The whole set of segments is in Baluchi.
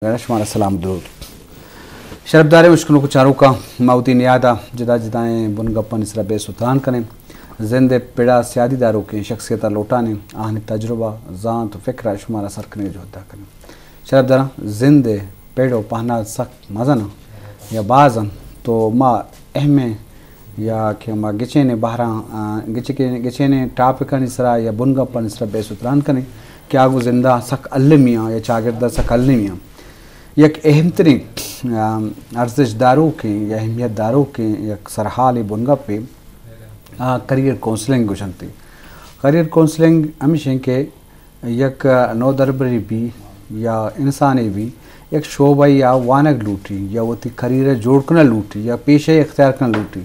شمارا سلام درود۔ شرپداریں اشکنوک و چاروکاں، ما وتی نیادا جدا جدائیں بنگپانی سرا بحث و تران کنیں۔ زند ء پڑا سیادی داروکیں شخصیتا لوٹانیں، آہانی تجربہ، زانت و فکرا شمارا سر کنگے جہدا کنیں۔ شرپداراں، زند ء پڑ و پہنات سک مزناں یا بازاں، تو ما اہمیں یا کہ ما گچینیں بہراں، آ، گچکے-، گچینیں ٹاپکانی سرا یا بنگپانی سرا بحث و تران کنیں کہ آ گوں زندا سک المی آں یا چاگردا سک المی آں۔ یک اہم تریں، آ، ارزش داروکیں یا اہمیت داروکیں یک سرحالے بنگپے، آ، کریئر کونسلنگ گوشنتی۔ کریئر کونسلنگ ہمیشیں کہ یک نودربرے بی یا انسانے بی، یک شعبہ یا وانگ لوٹی یا وتی کریئر جوڑ کنگ لوٹی یا پیشہ اختیار کنگ لوٹی،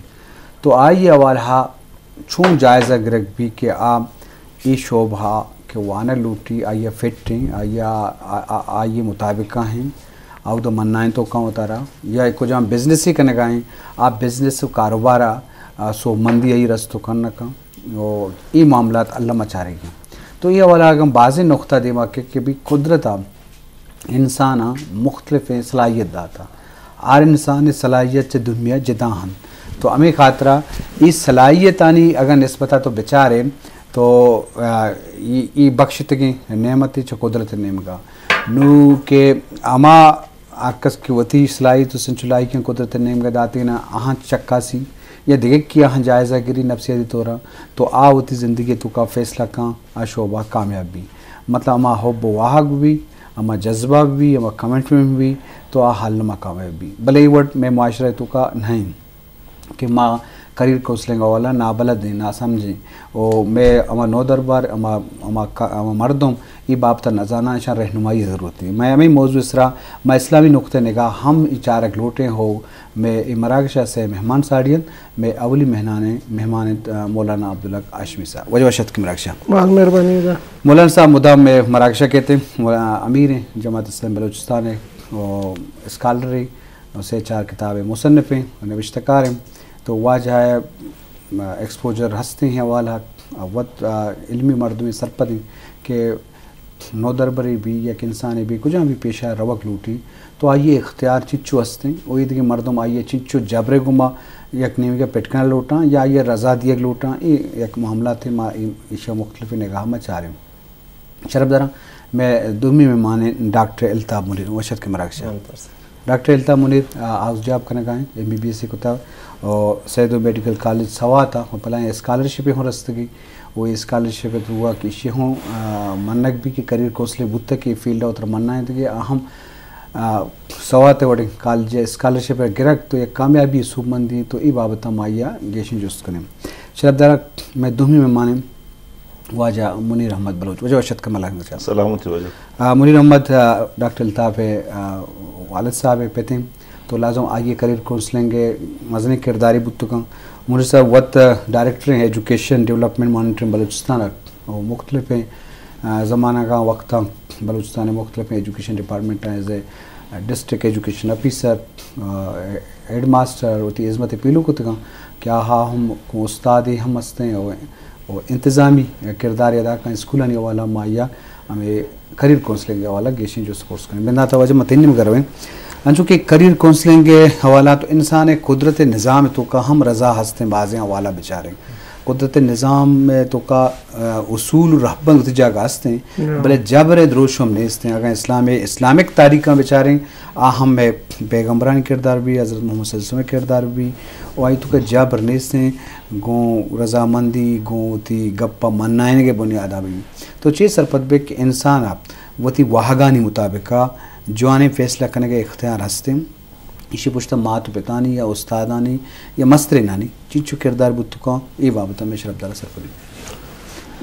تو آئی حوالہ چون جائزہ گرگ بی کہ آ اے شعبہ کہ وانگ لوٹی، آئی فٹ ہیں، آئی، آ-، آ-، آئی مطابقہ ہیں، آؤدا منائیں تو کن وتارا، یا کجام بزنس ہی کنگا ہیں، آ بزنس و کاروبارا، آ، سوبمندی آئی رست و کن نہ کن۔ و اے معاملات الما چارگی۔ تو اے حوالہ اگاں بازیں نقطہ دیما کہ، کہ بھی قدرتا انسانا مختلفیں صلاحیت داتا۔ ہر انسان صلاحیت چہ دومی جدا ہن۔ تو ہمیں خاطرہ اے صلاحیتانی اگاں نسبتا تو بچاریں تو، آ، اے، اے بخشتگیں نعمت چہ قدرت نیمگا۔ نو کہ ہما ہر کس کہ وتی صلاحیت و سنچ و لائقیں قدرت نیمگا داتینا، آہاں چکاسی یا دگہ کہ آہاں جائزہ گری نفسیاتی طورا، تو آ وتی زندگی توکا فیصلہ کن، آ شعبہ کامیاب بی۔ مطلب ہما حب و واہگ بی، ہما جذبہ بی، ہما کمٹمنٹ بی، تو آ حل ما کامیاب بی۔ بلے اے وڑ میں معاشرہ توکا نہیں کہ ما کریئر کونسلنگ حوالہ نابلد ہیں، ناسمجھ ہیں۔ و میں ہما نودربر، ہما، ہما کا-، ہما مردم اے بابت نزاناں، اشاں رہنمائی ضرورت ہے۔ میں ہمیں موضوع سرا، میں اسلامی نقطہ نگاہ ہم اے چارگ لوٹیں ہو، میں اے مراگشہ سے مہمان ساڑی انت، میں اولی مہنان، مہمان انت، آ، مولانا عبدالحق ہاشمی صاحب۔ وجہ وشت کی مراگشہ۔ باز مہربانی دا۔ مولانا صاحب مدام میں مراگشہ کہتے ہیں، مولانا امیر ہیں جماعت اسلام بلوچستان ہے، و اسکالر ہیں، و سے چار کتاب مصنف ہیں، و نوشتہ کار ہیں۔ تو واجہ ایکسپوژر ہستیں حوالہ وت، آ، علمی مردمے سرپدیں کہ نودربرے بی یک انسانے بی کجام بی پیشہ روگ لوٹی، تو آئی اختیار چنچو ہستیں و ایدگہ مردم آئی چنچو جبرے گما یک نیمگا پٹکن لوٹاں یا آئی رضا دیگ لوٹاں، اے یک معاملات ما اے-، ایشا مختلف نگاہ ما چاریں۔ شرپداراں، میں دومی مہمان ہیں ڈاکٹر الطاف منیر، وشت کے مراگشہ۔ ڈاکٹر الطاف منیر، آ، ہاؤس جاب کنگا ہیں، ایم بی بی ایس کتا، اور سیدو میڈیکل کالج سوات آ، پلائیں اسکالرشپ ہوں رستگی، وہ اسکالرشپ تو ہوا کہ اشی ہوں، آ، منگ بھی کہ کریئر کونسلنگ بوتا کہ فیلڈ اتر منائیں دگے، اہم، آ، سوات وڑیں کالج اسکالرشپ گرگ تو یک کامیابی سوب مندی، تو ای بابت ہم آئی گیشیں جست کنیں۔ شرپدارا، میں دومی مہمان ہیں، واجہ منیر احمد بلوچ، واجہ وشت کمال احمد شاہ۔ سلامتی واجہ۔ آ، منیر احمد، آ، ڈاکٹر الطاف ء، آ، والد صاحب ء پت انت، تو لازم آئی ء کریئر کونسلنگ ء مزنیں کردارے بوت کنت۔ منیر صاحب وت ڈائریکٹر ہیں ایجوکیشن ڈیولپمنٹ مانیٹرنگ بلوچستان ء، و مختلفیں، آ، زمانگاں وقتاں بلوچستان ء مختلفیں education department as a district education officer, آ، ہیڈ ماسٹر وتی ہزمت پیلو کتگاں کہ آہا ہم گوں استادے ہم ہستیں و و انتظامی کردار ادا کن اسکولانی حوالہ ما آئی ء ہمیں کریئر کونسلنگ حوالہ گیشیں جست پرس کنیں۔ بندات واجہ ما تئی نیمگا رویں۔ انچو کہ کریئر کونسلنگ حوالہ تو انسان قدرت نظام توکا ہم رضا ہستیں، بازیں حوالہ بچاریں۔ قدرت نظام توکا، آ، اصول و رہبند وتی جاگہ ہستیں، بلے جبر دروشم نیستیں۔ اگر اسلام، اسلامک تاریخاں بچاریں، آ ہم مئے پیغمبرانی کردار بی، حضرت محمد صلی اللہ علیہ وسلم کردار بی، و آئی توکا جبر نیستیں، گوں رضامندی، گوں وتی گپا منائینگ بنیادا بی۔ تو چے سرپد بے کہ انسانا وتی واہگانی مطابقا جوانیں فیصلہ کنگ اختیار ہستیں؟ ایشی پشتا مات و پتانی یا استادانی یا مسترینانی چیچو کردار بوت کن، اے بابت میں شرپدارا سرپدی۔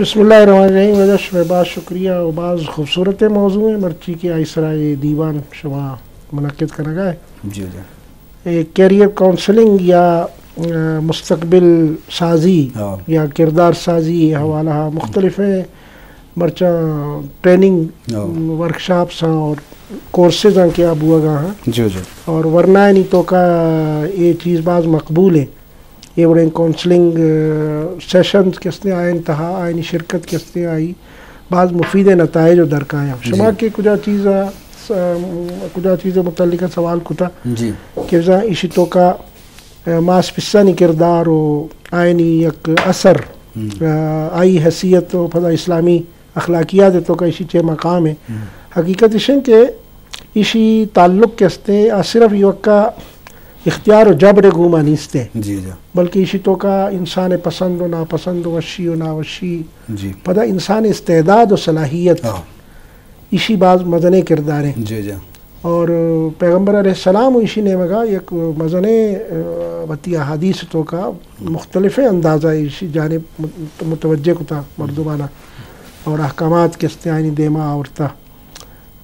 بسم اللہ الرحمن الرحیم۔ واجہ شمئے باز شکریہ و باز خوبصورت موضوع ہیں، مرچی کہ آئی سرا اے دیوان شما منعقد کنگا ہے۔ جی، جی۔ اے کیریئر کونسلنگ یا، آ، مستقبل سازی یا کردار سازی حوالہ مختلف ہیں۔ مرچاں ٹریننگ ورکشاپس ہیں اور کورسز ہیں کہ آ بوگا ہیں۔ جی، جی۔ اور ورنائنی توکا اے چیز باز مقبول ہے۔ اے وڑیں کونسلنگ، آ، سیشنز کہ استیں آئین تہا، آئینی شرکت کہ استیں آئی باز مفید نتائج و درکایاں۔ شما کہ کجا چیز آ س-، کجا چیز متعلق سوال کتا جی۔ کہ بزاں ایشی توکا، آ، ماس پسانی کردار و آئینی یک اثر، ہم۔ آ، آئی حیثیت و پدا اسلامی اخلاقیات توکا ایشی چے مقام ہے۔ ہم۔ حقیقت اشن کہ ایشی تعلق کہ استے آ صرف یوکا اختیار و جبر گوما نیستے، جی، جی۔ بلکہ ایشی توکا انسان پسند و ناپسند و وشی و ناوشی، جی۔ پدا انسان استعداد و صلاحیت، ہاں۔ ایشی باز مزنیں کرداریں۔ جی، جی۔ اور پیغمبر علیہ السلام و ایشی نیمگا یک مزنیں، آ، وتی احادیث توکا مختلفیں اندازہ ایشی جانب مت-، متوجہ کتا مردمانا اور احکامات کہ استے آئینی دیما آورتا۔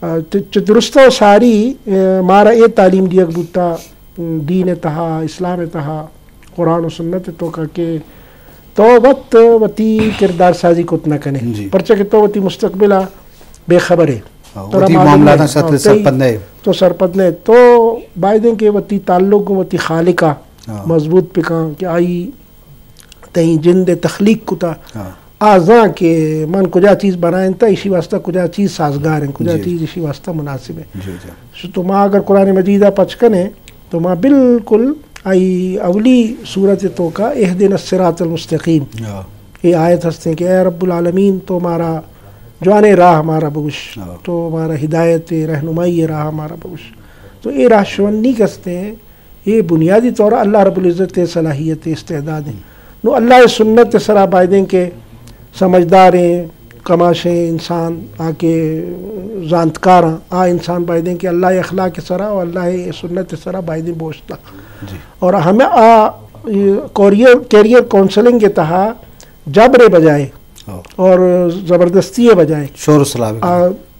آ، چ-، چہ درستاں ساری، آ، مارا اے تعلیم دیگ بوتا، دین تہا، اسلام تہا، قرآن و سنت توکا کہ تو وت وتی کردار سازی کت نہ کنے۔ جی۔ پرچہ کہ تو وتی مستقبل آ بے خبر ہے۔ ہاں، ترا وتی معلوم معاملات نہیں، ساتھ ہاں، تئی سرپد نہیں۔ تو سرپد نہیں۔ تو بایدیں کہ وتی تعلق گوں وتی خالق آ ہاں۔ مضبوط بکاں کہ آئی تئی جند تخلیق کتا۔ ہاں۔ آ زان کہ من کجا چیز بنائینتا، ایشی واسطہ کجا چیز سازگار ہیں، کجا جی۔ چیز ایشی واسطہ مناسب ہے۔ جی، جی۔ سو تو ما اگر قرآن مجید آ پچ کنے تو ما بالکل آئی اولی سورت توکا اہدنا الصراط المستقیم، ہاں۔ اے آیت ہستیں کہ اے رب العالمین تو مارا جوانے راہ مارا بگوش، ہاں۔ تو مارا ہدایت رہنمائی راہ مارا بگوش۔ تو اے راہ شونی کہ استے ہیں، اے بنیادی طور اللہ رب العزت صلاحیت استعداد ہیں۔ نو اللہ سنت سرا بایدیں کہ سمجھداریں، کماشیں انسان آ کہ زانتکاراں، آ انسان بایدیں کہ اللہ اخلاق سرا و اللہ سنت سرا بایدیں بوشتا۔ جی۔ اور ہمیں آ، اے، کوریئر، کیریئر کونسلنگ کے تہا جبر بجائے ہاں۔ اور زبردستی بجائے شور و صلاح بکن۔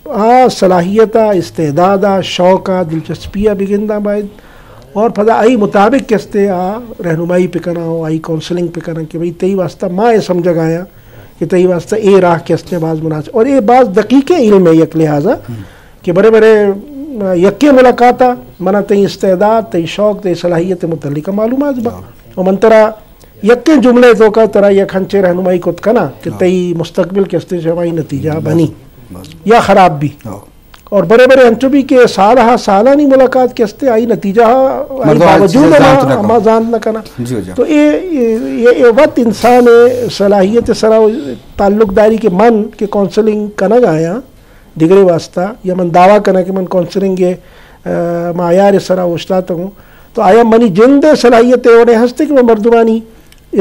آ، آ صلاحیت آ، استعداد آ، شوق آ، دلچسپی آ بگنداں باید اور پدا آئی مطابق کہ استے آ رہنمائی پہ کناں و آئی کونسلنگ پہ کناں کہ بھئی تئی واسطہ ما اے سمجھگ آیاں کہ تئی واسطہ اے راہ کہ استے باز مناسب اور اے باز دقیق علم ہے یک لحاظ آ ہم۔ کہ برے برے، آ، یکے ملاقات آ منا تئی استعداد، تئی شوق، تئی صلاحیت متعلق معلومات با ہاں۔ و من ترا یکیں جملہ توکا ترا یک ہنچے رہنمائی کت کناں کہ ہاں۔ تئی مستقبل کہ استے چہ ہمائی نتیجہ بس، بنی بس۔ یا خراب بھی۔ ہاں۔ اور برے برے انچو بھی کہ سال ہا سالانی ملاقات کہ استے آئی نتیجہ ہا، آئی مردم آئی باوجود چیزاں ہما، زانت نہ کناں۔ ہما زانت نہ کناں۔ جی، جی۔ تو اے، اے، اے، اے وت انسان صلاحیت سرا تعلق داری کہ من کہ کونسلنگ کنگ آیاں، دگرے واسطہ یا من دعویٰ کناں کہ من کونسلنگ ء، آ، معیار ء سرا اوشتاتگ اوں، تو آیا منی جند ء صلاحیت ء اوڑے ہستے کہ من مردمانی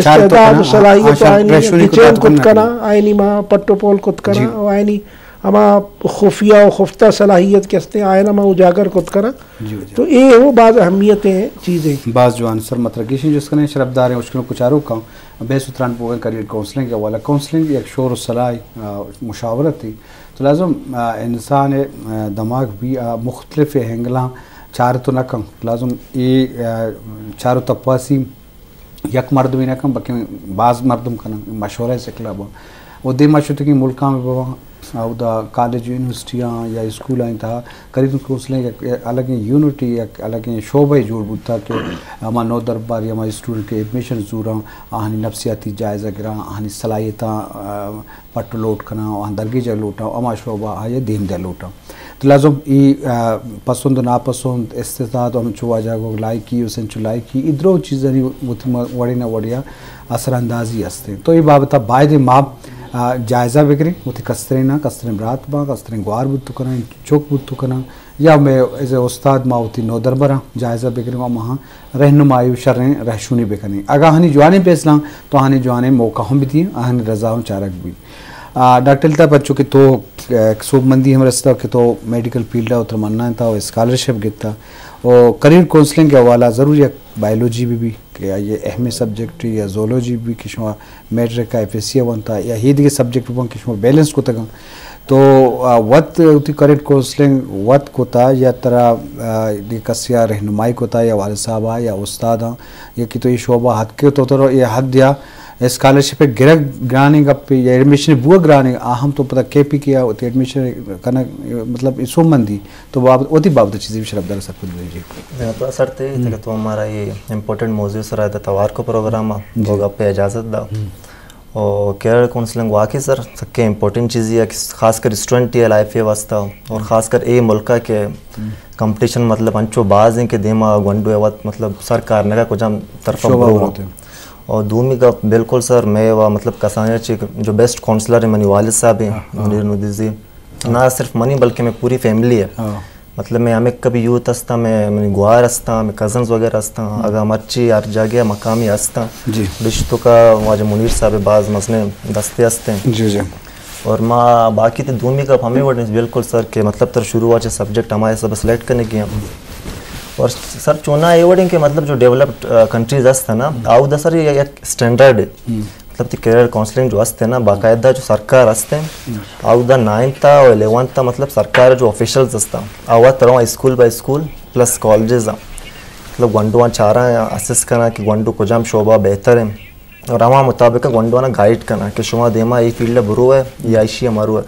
چار تو استعداد کناں، و صلاحیت آ، آ، آئینی رہشونی ڈیٹیل کت کت کناں۔ کناں، آئینی ما پٹ و پول کت کناں، جی۔ و آئینی ہما خفیہ و خفتہ صلاحیت کہ ہستے آئینا ما اجاگر کت کناں۔ جی، جی۔ تو اے ہو باز اہمیت چیزیں۔ باز جوان سر مترگیشن جس کنیں شرفداریں اشکنو کچارو کاں۔ بحث و تران بوگیں کریئر کونسلنگ ء حوالہ۔ کونسلنگ یک شور و صلاح، آ، مشاورت ء۔ تو لازم، آ، انسان ء، آ، دماغ بھی، آ، مختلف اینگلاں چار تو نہ کن۔ لازم اے، آ، چار و تپاسی یک مردمے نہ کن، بلکہ باز مردم کنن، مشورہ ء سکلا با۔ و دیما شتگیں ملکاں بہ بہ، اودا کالج، یونیورسٹیاں یا اسکولاں تہا کریئر کونسلنگ یک الگیں یونٹے، یک الگیں شعبہ جوڑ بوتا کہ ہما نودربر یا ہما اسٹوڈنٹ کہ ایڈمیشن زوراں، آہانی نفسیاتی جائزہ گراں، آہانی صلاحیتاں، آ، پٹ لوٹ کناں، آہاں درگیجگ لوٹاں، ہما شعبہ آئی دیم دیا لوٹاں۔ تو لازم ای، آ، پسند و ناپسند، استعداد، ہمچو واجہ گو لائکی، حسین چو لائکی، ای درو چیزانی وتی م-، وڑے نہ وڑیا اثر اندازی ہستیں۔ تو اے بابت ء باید ما، آ، جائزہ بگریں، وتی کستریناں، کستریں برات باں، کستریں گوار بوت کناں، چک بوت کناں، یا مئے ایز اے استاد ما وتی نودربراں جائزہ بگریں و ہماہاں رہنمائی و شریں رہشونی بکنیں۔ اگاں آہانی جوانیں پیسلاں تو آہانی جوانیں موقع ہم بدیں، آہانی رضا ہم چارگ بی۔ آ، ڈاکٹر الطاف، پرچو کہ تو، آ، سوبمندی ہم رستا کہ تو میڈیکل فیلڈ ء ترا مننا انت و اسکالرشپ گتا و کریئر کونسلنگ ء حوالہ ضرور یک بائیولوجی بہ بی کہ آئی اہم سبجیکٹ یا زولوجی بہ بی کہ شما میٹرک ء ایف ایس سی ء ونتا یا ہی دیگہ سبجیکٹ بہ بن کہ شما بیلنس کتگاں۔ تو، آ، وت وتی کریئر کونسلنگ وت کتا یا ترا، آ، دی کسیا رہنمائی کتا یا والد صاحب ء یا استاداں یا کہ تو یہ شعبہ حد کے تو ترا یہ حد یا اسکالرشپ ء گرگ گرانیں گپے یا ایڈمیشن بوگ گرانیں، آ ہم تو پدا کے پی کے ء وتی ایڈمیشن کنگ، مطلب، سوبمندی تو بابت، وتی بابت چیزے بھی شرفدار سرپد بہ جی۔ جناب تو اثر تے ہم۔ تک تو ہمارا یہ امپورٹنٹ موضوع سرا دا توار کو پروگرام آ، جی۔ تو گپ پہ اجازت دا۔ ہم۔ اور کیریئر کاؤنسلنگ واقعی سر سکیں امپورٹنٹ چیزے کہ خاص کر اسٹوڈنٹ ءِ لائف ءِ واسطہ اور خاص کر اے ملک ءَ کہ کمپٹیشن مطلب انچو باز ایں کہ دیما گونڈو ءِ وت مطلب سر کار نہ کجام طرف شعبہ برو۔ اور دومی گپ بالکل سر مئے وا مطلب کسانی چی جو بیسٹ کاؤنسلر ایں منی والد صاحب ایں منیر نودیزی۔ نہ صرف منی بلکہ مئے پوری فیملی ءِ۔ مطلب مئے ہمک بھی یوتھ ہستاں، مئے منی گوار ہستاں، مئے کزنز وغیرہ ہستاں، اگاں مرچی ہر جاگہ مقامی ہستاں۔ جی۔ بشتوکا واجہ منیر صاحب باز مزنیں دستے ہستیں۔ جی، جی۔ اور ما باقی تے دومی گپ ہمے وڑیں بالکل سر کہ مطلب تر شروع واجہ سبجیکٹ ہمارے سب سلیکٹ کرنے کی ہیں۔ اور سر چونا اے وڑیں کہ مطلب جو ڈیولپڈ کنٹریز ہستاں نا، آؤ دا سر یہ ایک اسٹینڈرڈ ہے۔ مطلب تی کیریئر کاؤنسلنگ جو ہستے نا باقاعدہ جو سرکار ہستے، آؤ دا نائنتھ تا اور الیونتھ تا مطلب سرکار جو آفیشلز ہستا، آؤ ترا school by school plus colleges, مطلب گونڈواں چاراں اسس کراں کہ گونڈو کجام شعبہ بہتر ہیں اور ہما مطابق گونڈواں گائیڈ کراں کہ شما دیما اے فیلڈ برو ہے یا ایشی مرو ہے۔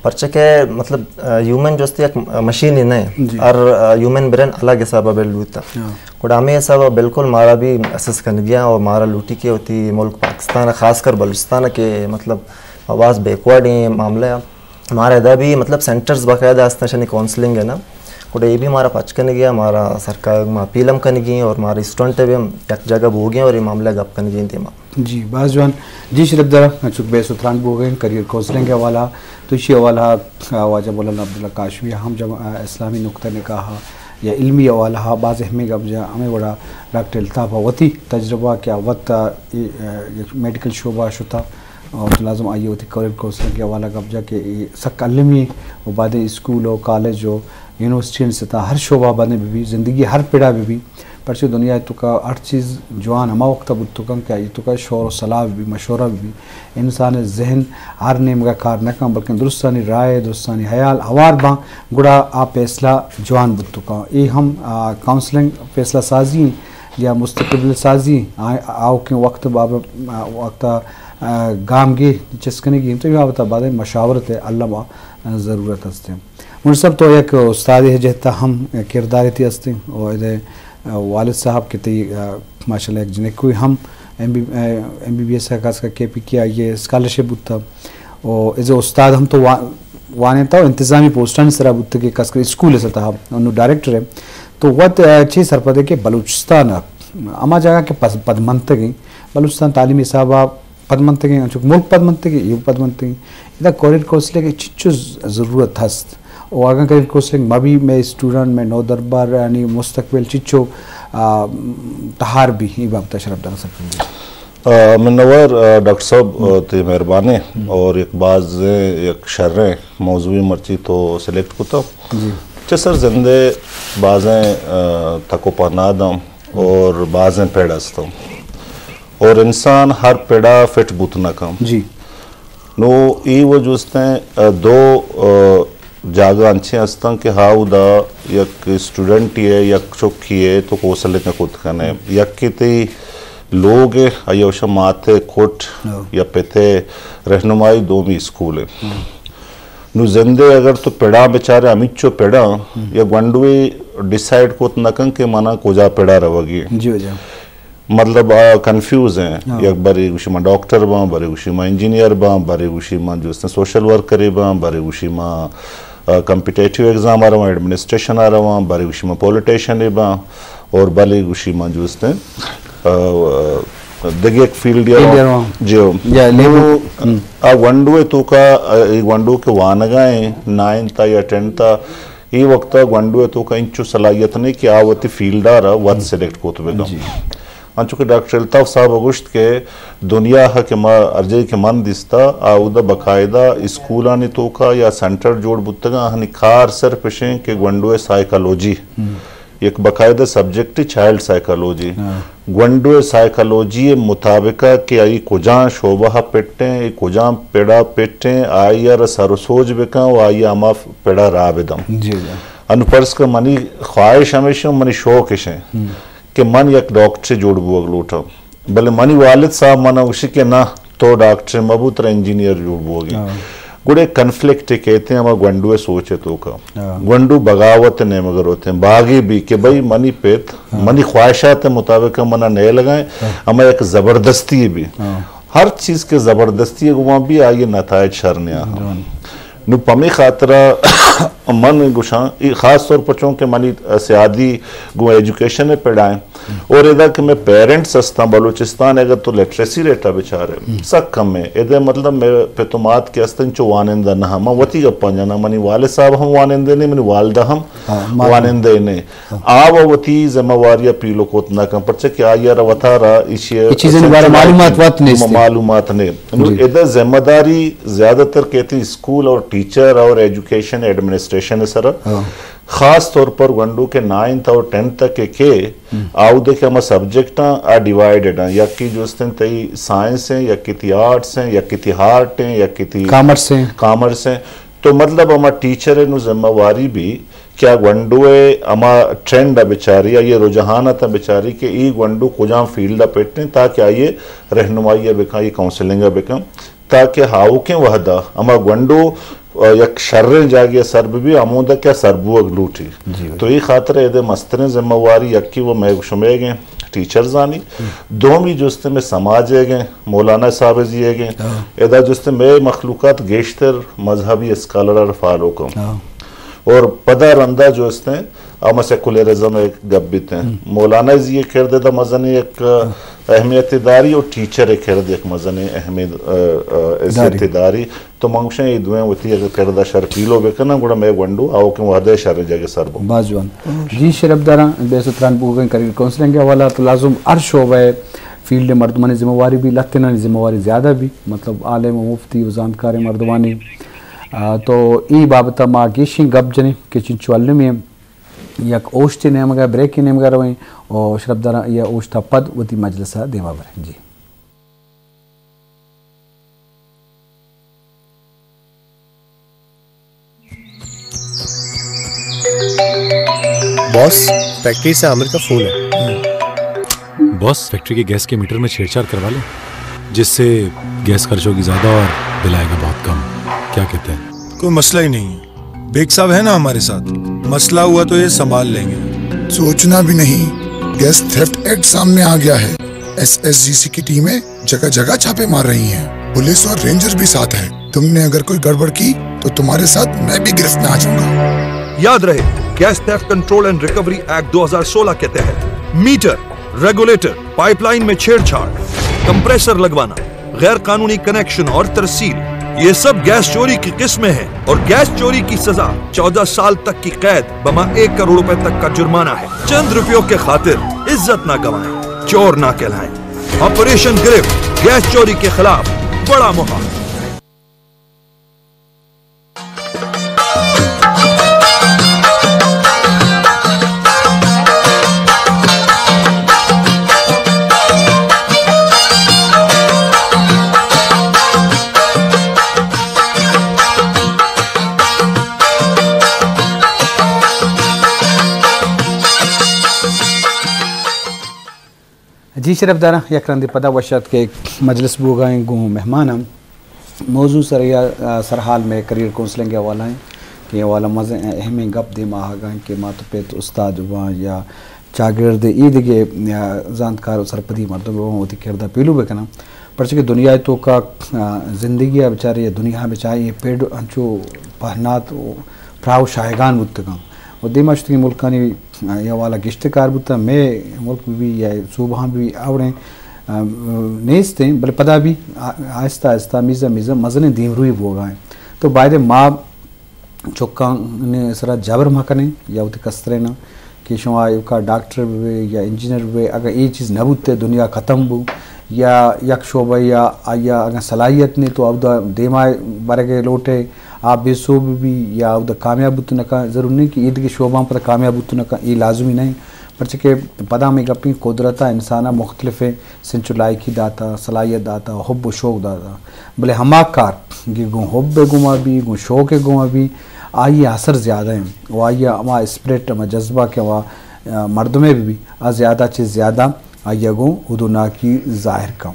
پرچہ کہ مطلب ہیومن جو ہستے یک مشین ہی نہیں، ہر ہیومن برین الگ حساب بلوتا۔ گڑا ہمے حساب ءَ بالکل مارا بھی اسس کنگی ایں اور مارا لوٹی کہ وتی ملک پاکستان ءَ خاص کر بلوچستان ءَ کہ مطلب باز بیکورڈ ایں معاملہ ءَ۔ مارا ادا بھی مطلب سینٹرز باقاعدہ ہستاں شنی کاؤنسلنگ ءِ نا۔ گڑا اے بھی مارا پچ کنگی ایں، مارا سرکار ما اپیل ہم کنگی ایں اور مارا اسٹوڈنٹ ءَ بھی ہم یک جگہ بوگی ایں اور اے معاملہ ءَ گپ کنگی ایں دیما۔ جی، باز جوان۔ جی شرف دار، چک بیس و تران بوگیں کیریئر کاؤنسلنگ ءِ حوالہ تو ایشی حوالہ ءَ، آ، واجہ مولانا عبداللہ کاشمی ءَ ہم جم-، آ، اسلامی نقطہ نگاہ ءَ یا علمی حوالہ ءَ باز اہمیں گپ جا، ہمے وڑا ڈاکٹر الطاف ءَ وتی تجربہ کہ آ وت، آ، اے، آ، یک میڈیکل شعبہ ءَ شتا اور تو لازم آئی ءَ وتی کیریئر کاؤنسلنگ ءِ حوالہ ءَ گپ جا کہ اے سک المی و بعد اسکول و کالج و یونیورسٹی ستا ہر شعبہ ءَ بنے بہ بی، زندگی ہر پڑا بہ بی، پرچہ دنیا ءِ توکا ہر چیز جوان ہما وقت ءَ بوت کنت کہ آئی ءِ توکا شور و صلاح بہ بی، مشورہ بہ بی۔ انسان ءِ ذہن ہر نیمگا کار نہ کنت، بلکن درستانی رائے، درستانی حیال ہوار باں، گڑا آ پیسلہ جوان بوت کنت۔ اے ہم، آ، کاؤنسلنگ پیسلہ سازی ایں یا مستقبل سازی ایں، آ، آؤکیں وقت باب-، آ، وقت ءَ، آ، گامگیج چست کنگی ایں، تو اے بابت ءَ بعد مشاورت ءِ الم ءَ ضرورت ہست۔ منیر صاحب، تو یک استادے ءِ جہت ءَ ہم کردارے تئی ہستیں و ادے، آ، والد صاحب کہ تئی، آ، ماشاءاللہ یک جنکوے ہم ایم بی، آ، ایم بی بی ایس ءَ خاص کر کے پی کے آئی ءِ اسکالرشپ بوتا و ایز اے استاد ہم تو وا-، وانینتا و انتظامی پوسٹانی سرا بوتگے خاص کر اسکول ءِ سطح ءَ انو ڈائریکٹر ئے۔ تو وت، آ، چے سرپد ئے کہ بلوچستان ءَ ہما جاگہ کہ پس-، پدمنتگیں، بلوچستان تعلیمی حساب ءَ پدمنتگیں، انچو کہ ملک پدمنتگیں، یو پدمنتگیں۔ ادا کیریئر کاؤنسلنگ ءِ چچو ز-، ضرورت ہست؟ و اگاں کیریئر کاؤنسلنگ مہ بی، مئے اسٹوڈنٹ، مئے نودربر، یعنی مستقبل چچو، آ، تہار بی، اے بابت ءَ شرف دار سرپد بی۔ آ، منوار، آ، ڈاکٹر صاحب، آ، تئی مہربانی اور یک بازیں، یک شریں موضوعی مرچی تو سلیکٹ کتا۔ جی۔ چہ سر زندے بازیں، آ، تک و پہناد ہم اور بازیں پڑ ہستاں اور انسان ہر پڑا فٹ بوت نہ کن۔ جی۔ نو اے وجہ استیں، آ، دو، آ، جاگہ انچیں ہستاں کہ ہاودا یک اسٹوڈنٹے ئے، یک چکے ئے تو کونسلنگ کت کنے۔ یکے تئی لوگ ئے، آئی ءَ وشا مات ئے کٹ یا پت ئے رہنمائی، دومی اسکول ئے۔ نو زندے اگر تو پڑاں بچارے، ہمینچو پڑاں، یا گونڈوے ڈیسائیڈ کت نہ کن کہ منا کجا پڑا روگی۔ جی، جی۔ مطلب، آ، کنفیوز ہیں۔ یک بری گوشی ما ڈاکٹر باں، بری گوشی ما انجینئر باں، بری گوشی ما جو استیں سوشل ورکرے باں، بری گوشی ما، آ، کمپیٹیٹیو ایگزام آ رواں، ایڈمنسٹریشن آ رواں، بری گوشی ما پولیٹیشن باں، اور بلی گوشی ما جو استیں، آ، دگہ یک فیلڈ یا فیلڈ یا رواں۔ رواں۔ جی۔ یا لیبر۔ نو، آ گونڈو ءِ توکا، آ، اے گونڈو کہ وانگا ہیں، نائنتھ یا ٹینتھ، اے وقت ءَ گونڈو ءِ توکا انچو صلاحیت نہیں کہ آ وتی فیلڈ ءَ را وت سلیکٹ کت بکن۔ جی۔ انچو کہ ڈاکٹر الطاف صاحب ءَ گوشت کہ دنیا ءَ کہ ما ہر جاہے کہ من دیستا، آ اودا باقاعدہ اسکولانی توکا یا سینٹر جوڑ بوتگاں، آہانی کار صرف اشیں کہ گونڈو ءِ سائیکالوجی، یک باقاعدہ سبجیکٹ چائلڈ سائیکالوجی۔ گونڈو ءِ سائیکالوجی ءِ مطابق ءَ کہ آئی کجام شعبہ ءَ پٹ ایں، اے کجام پڑ ءَ پٹ ایں، آئی ءَ را سر و سوج بکن و آئی ءَ ہما پڑ ءَ راہ بدن۔ جی، جی۔ انو فرض کن منی خواہش ہمیش ایں، منی شوق اش ایں کہ من یک ڈاکٹرے جوڑ بوگ لوٹاں، بلے منی والد صاحب منا گوشی کہ نہ، تو ڈاکٹرے مہ بو، ترا انجینئر جوڑ بوگی۔ گڑا کنفلکٹ کہتے ہیں ہما گونڈو ءِ سوچ ءِ توکا۔ گونڈو بغاوت ءِ نیمگ ءَ روت ایں، باگی بی کہ بھئی منی پت، منی خواہشات ءِ مطابق منا نئے لگائیں، ہما یک زبردستی بی۔ ہر چیز کہ زبردستی ء گوما بی، آئی ء نتائج شر نیاہاں۔ جوان۔ نو پمی خاطرا من گوشاں، ای خاص طور پر چونکہ منی سیادی گوں ایجوکیشن ء پڑائیں، اور ادا کہ میں پیرنٹس ہستاں بلوچستان ء، اگر تو لٹریسی ریٹ ء بچارے، ہم۔ سک کم ہے۔ ادا مطلب میں پت و مات کہ ہستن چو وانندہ نہ، من وتی گپاں جناں، منی والد صاحب ہم وانندے نہیں، منی والدہ ہم ہاں، مات۔ وانندے نہیں۔ آ و وتی ذمہ واری ء پیلو کت نہ کن، پرچہ کہ آئی ء را وتارا ایشی ء اے چیزانی بارے ء معلومات وت نیست۔ معلومات نے۔ نو جی۔ ادا ذمہ داری زیادہ تر کہتی اسکول اور ٹیچر اور ایجوکیشن ایڈمنسٹریشن ء سر ء۔ ہاں۔ خاص طور پر گونڈو کہ نائنتھ اور ٹینتھ تک کہ کے، ہم۔ آودے کہ ہما سبجیکٹ آں، آ ڈیوائیڈڈ آں۔ یکی جو استیں تئی سائنس ہیں، یکی تئی آرٹس ہیں، یکی تئی ہارٹ ہیں، یکی تئی کامرس ہیں۔ کامرس ہیں۔ تو مطلب ہما ٹیچر ء نو ذمہ واری بھی کہ آ گونڈو ء ہما ٹرینڈ ء بچاری، آئی ء رجحانات ء بچاری کہ ای گونڈو کجام فیلڈ ء پٹ انت، تاکہ آئی ء رہنمائی ء بکن، آئی ء کاؤنسلنگ ء بکن، تاکہ آؤکیں وہد ء ہما گونڈو، آ، یک شریں جاگے ء سر بہ بی، ہمودا کہ آ سر بوگ لوٹی۔ جی بھائی۔ تو ای خاطر ء ادے مستریں ذمہ واری یکی و مئے شمئیگ ایں ٹیچرزانی، ہم۔ دومی جست مئے سماج ء گیں، مولانا صاحب ء زی ء گیں، ہاں۔ ادا جست مئے مخلوقات گیشتر مذہبی اسکالر ء فالو کن۔ ہاں۔ اور پدا رندا جو استیں، ہم سیکولرزم ء گپ بیت ہیں۔ ہم۔ مولانا زی ء کرد ادا مزنیں یک، ہاں۔ اہمیت داری اور ٹیچر ء کرد یک مزنیں اہمیت، ا، ا، حیثیت داری۔ داری۔ تو من گوشاں اے دوئیں وتی اگر کرد ء شر پیلو بکناں، گڑا مئے گونڈو آؤکیں وہد ء شریں جاگہ سر بو۔ باز جوان۔ جی شرپ داراں، بے ستران بوگیں کریئر کاؤنسلنگ ء حوالہ تو لازم ہر شعبہ ء فیلڈ ء مردمانی ذمہ واری بھی، لہتینانی ذمہ واری زیادہ بھی، مطلب عالم و مفتی و زانتکاریں مردمانی۔ آ، تو ای بابت ء ما گیشیں گپ جنیں کہ چنچو المی یک اوشتے نیمگ ء، بریکے نیمگ ء رویں و شرپ داراں ای اوشت ء پد وتی مجلس ء دیما بریں۔ جی۔ باس، فیکٹری سے عامر کا فون ہے۔ باس، فیکٹری کے گیس کے میٹر میں छेड़छाड़ करवा लें, जिससे गैस खर्च होगी ज्यादा और बिल आएगा बहुत कम। क्या कहते हैं? कोई मसला ही नहीं है। बेग साहब है ना हमारे साथ, मसला हुआ तो ये संभाल लेंगे। सोचना भी नहीं, गैस थेफ्ट एक्ट सामने आ गया है। एसएसजीसी की टीमें जगह जगह छापे मार रही हैं। पुलिस और रेंजर भी साथ हैं। तुमने अगर कोई गड़बड़ की तो तुम्हारे साथ मैं भी गिरफ्त में आ जाऊंगा। याद रहे, gas theft control and recovery act दो हज़ार सोलह के तहत मीटर, रेगुलेटर, पाइपलाइन में छेड़छाड़, कंप्रेसर लगवाना, गैर कानूनी कनेक्शन और तरसील, ये सब गैस चोरी की किस्में हैं और गैस चोरी की सजा चौदह साल तक की कैद बमा एक करोड़ रुपए तक का जुर्माना है। चंद रुपयों के खातिर इज्जत ना गंवाएं, चोर ना कहलाएं। ऑपरेशन गिरफ्त, गैस चोरी के खिलाफ बड़ा मुहिम। جی شرپ داراں، یک رندے پدا وش آتک کہ مجلس بوگا ایں گوں مہماناں۔ موضوع سر یا، آ، سرحال مئے کریئر کونسلنگ ء حوالہ ایں کہ حوالہ مزن اہمیں گپ دیما آہگا ایں کہ مات و پت استاد باں یا چاگرد اے دگہ، آ، زانتکار و سرپدی مردم باں وتی کرد ء پیلو بکناں۔ پرچہ کہ دنیا ء توکا، آ، زندگی ء بچارے یا دنیا ء بچارے اے پڑ انچو پہنات و پراہ و شاہگان بوتگاں و دیما شتگیں ملکانی، آ، اے حوالہ گیشتر کار بوتگ۔ مئے ملک بہ بی یا صوبہاں بہ بی آوڑیں، آ، نیست ایں، بلے پدا بی آ-، آہستہ آہستہ میزہ میزہ مزنیں دیمروئی بوگا ایں۔ تو بایدے ما چکانی سرا جبر مہ کنیں یا وتی کستریناں کہ شما ایوکا ڈاکٹر بہ بے یا انجینئر بہ بے، اگاں اے چیز نہ بوتیں دنیا ختم بو، یا یک شعبہ یا آیا اگاں صلاحیت نے تو اودا دیما برگ ء لوٹے، آ بے سوب بی یا اودا کامیاب بوت نہ کن، ضرور نہیں کہ اے دگہ شعبہ پدا کامیاب بوت نہ کن، اے لازمی نہیں۔ پرچہ کہ پدا ہمے گپیں قدرت ء انسان ء مختلفیں سنچو لائقی داتا، صلاحیت داتا، حب و شوق داتا۔ بلے ہما کار کہ گوں حب ء گوما بی، گوں شوق ء گوما بی، آئی ء اثر زیادہ ہیں و آئی ء ہما اسپرٹ، ہما جذبہ کہ ہما، آ، مردم ء بہ بی، آ زیادہ چہ زیادہ آئی ء گوں ہدوناکی ظاہر کن۔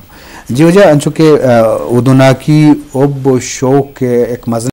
جی وجہ انچو کہ، آ، ہدوناکی، حب و شوق ء ایک مزن